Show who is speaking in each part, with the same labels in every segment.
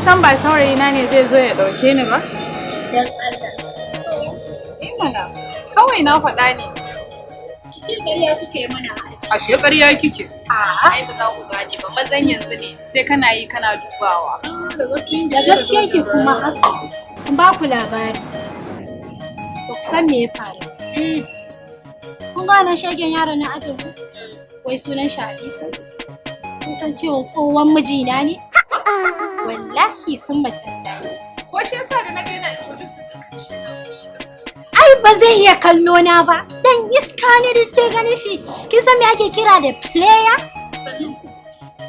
Speaker 1: san ba saurayina ne zai zo ya ɗauke ni ba?
Speaker 2: Dan Allah.
Speaker 1: Eh mana, kawai na faɗa ne.
Speaker 2: Ki ce ƙarya kike yi mana a aji.
Speaker 3: Ashe ƙarya kike.
Speaker 1: Ai ba za ku gane ba, mazan yanzu ne sai kana yi kana dubawa.
Speaker 2: Da gaske ki kuma haka. In ba ku labari. Ba ku san me ya faru. Kun ga wannan shegen yaron na ajin ku? Wai sunan shi Halifa? Kun san cewa tsohon mijina ne? Wallahi sun matalla.
Speaker 1: Ko shi yasa da na ga yana introduce ɗin kanshi na wani kasa.
Speaker 2: Ai ba zai iya kallo na ba. Dan iska ne da ke ganin shi. Kin san me ake kira da player?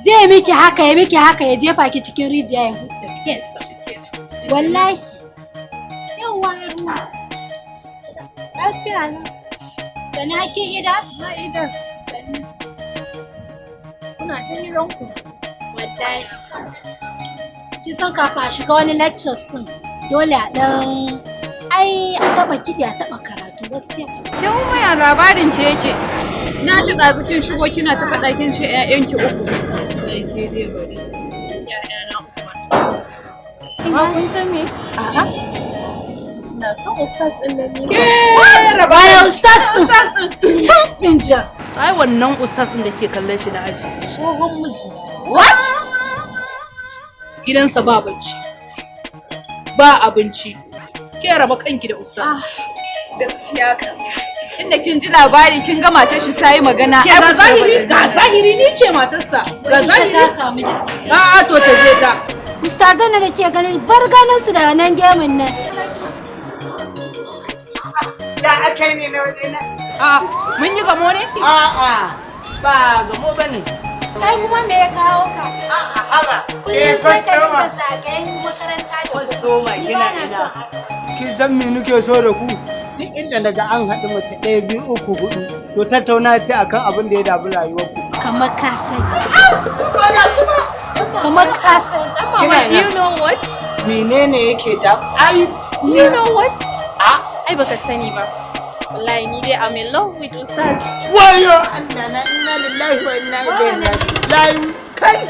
Speaker 2: Zai miki haka, ya miki haka, ya jefa ki cikin rijiya ya huta fesa. Wallahi. Yawwa ruwa. Lafiya na. Sani hakkin ida?
Speaker 4: Na idan.
Speaker 2: Sani.
Speaker 4: Kuna ta hiranku.
Speaker 2: Wallahi. Kin san kafin a shiga wani lectures din dole a dan ai a taba kiɗi, a taba karatu gaskiya.
Speaker 1: Ke kuma ya labarin ki yake? Na ji ɗazu kin shigo kina ta faɗa kin ce ƴaƴanki uku. Ai ke dai bari. Ƴaƴana uku ma.
Speaker 4: Amma kun san me?
Speaker 2: A'a.
Speaker 4: Ina son ustaz ɗin nan ni.
Speaker 1: Ke raba
Speaker 2: Bara ustaz din.
Speaker 1: ustaz ɗin.
Speaker 2: Tun binja.
Speaker 3: Ai wannan ustaz ɗin da ke kallon shi na aji tsohon miji.
Speaker 1: What?
Speaker 3: Gidansa ba bacci. Ba abinci. Ke raba kanki da ustaz.
Speaker 1: Gaskiya kan. Tunda kin ji labari, kin ga matar shi ta yi magana.
Speaker 3: Ke
Speaker 1: Ai
Speaker 3: ga
Speaker 1: ba ki raba
Speaker 3: zahiri,
Speaker 1: da
Speaker 3: ga zahiri ni ce matarsa. Ga
Speaker 2: Ita ta
Speaker 3: zahiri.
Speaker 2: kamu da su.
Speaker 3: A'a, to ta je ta.
Speaker 2: Ustazan da ke ganin, bar ganin su da wannan gemun nan.
Speaker 5: Da aka yi ne na waje na.
Speaker 3: A mun yi gamo ne?
Speaker 5: A'a, ba gamo ba ne.
Speaker 2: Kai kuma me ya kawo ka?
Speaker 5: A'a, haba.
Speaker 2: Kullum sai ka dinga zagayen makaranta da
Speaker 5: Customer.
Speaker 2: Ni
Speaker 5: Kina
Speaker 2: ba na
Speaker 5: ina?
Speaker 2: son haka.
Speaker 5: Kin san me nake so da ku? Duk inda daga an haɗu mace ɗaya, biyu, uku, huɗu, to tattauna ce akan abin da ya dabi rayuwar ku.
Speaker 2: Kamar ka sani.
Speaker 5: Ba ga shi ba.
Speaker 2: Kamar ka sani.
Speaker 5: Kina
Speaker 4: Mama, do
Speaker 5: ina?
Speaker 4: you know what?
Speaker 5: Menene yake da ai?
Speaker 4: Do you know what?
Speaker 5: A
Speaker 4: Ai baka sani ba. Wallahi ni dai I'm in love with ustaz.
Speaker 5: Wayo Allah na, inna lillahi wa inna ilaihi raji'un. Kai.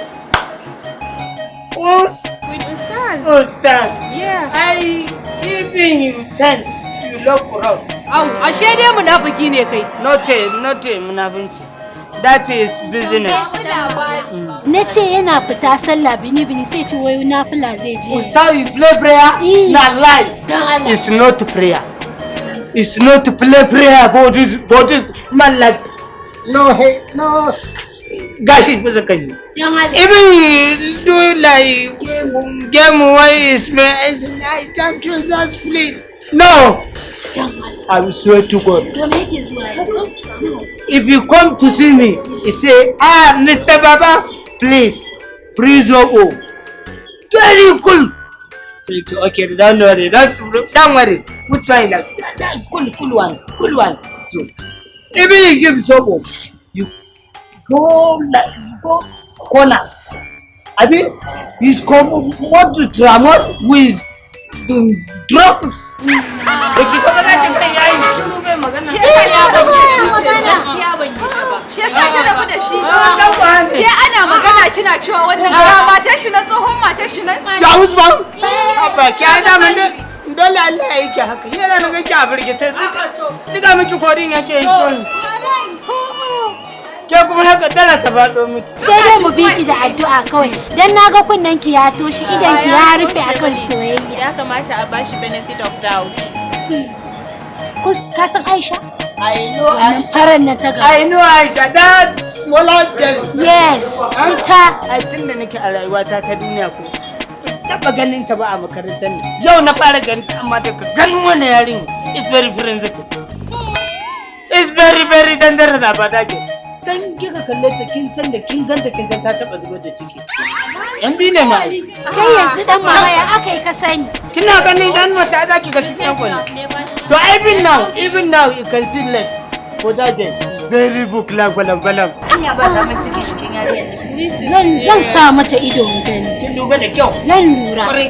Speaker 5: Us
Speaker 4: With ustaz.
Speaker 5: Ustaz.
Speaker 4: Yeah.
Speaker 5: Ai even you chant you love cross.
Speaker 3: Au, ashe dai munafiki ne kai.
Speaker 5: Not a munafunci. That is business.
Speaker 2: Na ce yana fita sallah bini bini, sai ce wai nafila zai je.
Speaker 5: Ustaz, you play prayer?
Speaker 2: Eh.
Speaker 5: Na lie.
Speaker 2: Don Allah.
Speaker 5: It's not prayer. It's not play prayer for this man like no, hey, no. Gashi bisa kai.
Speaker 2: Don Allah.
Speaker 5: Even you do like game why is I can't trust that split. No,
Speaker 2: Don Allah.
Speaker 5: I swear to God.
Speaker 2: To me yake zuwa yanzu?
Speaker 5: If you come to see me, you say, "Ah, Mr. Baba, please, please, oh, oh." Very cool. So it's okay, don't worry, don't worry. Which one you like? That cool, cool one, cool one. So, even you give soap, you go like, you go corner. I mean, he's come want to travel with the drugs. Da ki kuma za ki kan yayi shiru bai magana.
Speaker 1: Shi yasa ki rabu da shi
Speaker 2: Magana.
Speaker 1: kenan.
Speaker 4: Gaskiya ban yi ta ba.
Speaker 1: Shi yasa ki rabu da shi.
Speaker 5: Dan ne.
Speaker 1: Ke ana magana kina cewa wannan ga matar shi nan, tsohon matar shi nan.
Speaker 5: Ya husband? Abba, ki ai daman dai dole Allah ya yi ki haka. Yana nan ganki a firgice. Tuka miki kodin yake yi to. Ke kuma haka dala ta faɗo miki.
Speaker 2: Sai dai mu bi ki da addu'a kawai. Dan naga kunnen ki ya toshe, idan ki ya rufe akan soyayya.
Speaker 4: Ya kamata a bashi benefit of doubt.
Speaker 2: Kus ka san Aisha?
Speaker 5: I know
Speaker 2: Wannan
Speaker 5: Aisha.
Speaker 2: farar nan ta gaba.
Speaker 5: I know Aisha, that smaller girl.
Speaker 2: Yes, ita.
Speaker 5: Ai tun da nake a rayuwata ta duniya ko ban taɓa ganin ta ba a makarantar nan. Yau na fara ganin ta, amma daga ganin wannan yarin, it's very sensitive. It's very very dangerous a fata ke. San kika kalle ta, kin san da kin ganta, kin san ta taɓa zubar da ciki. Yan biyu ne ma.
Speaker 2: Kai yanzu dan mama, ya aka yi ka sani?
Speaker 5: Kina ganin dan mata za ki ga cikin kwani. So even now you can see left for that girl. Very book like balam balam.
Speaker 6: Anya ba zaman ciki cikin yarinyar nan.
Speaker 2: Zan sa mata ido in gani.
Speaker 5: Kin duba da kyau.
Speaker 2: Zan lura.
Speaker 5: Kwarai.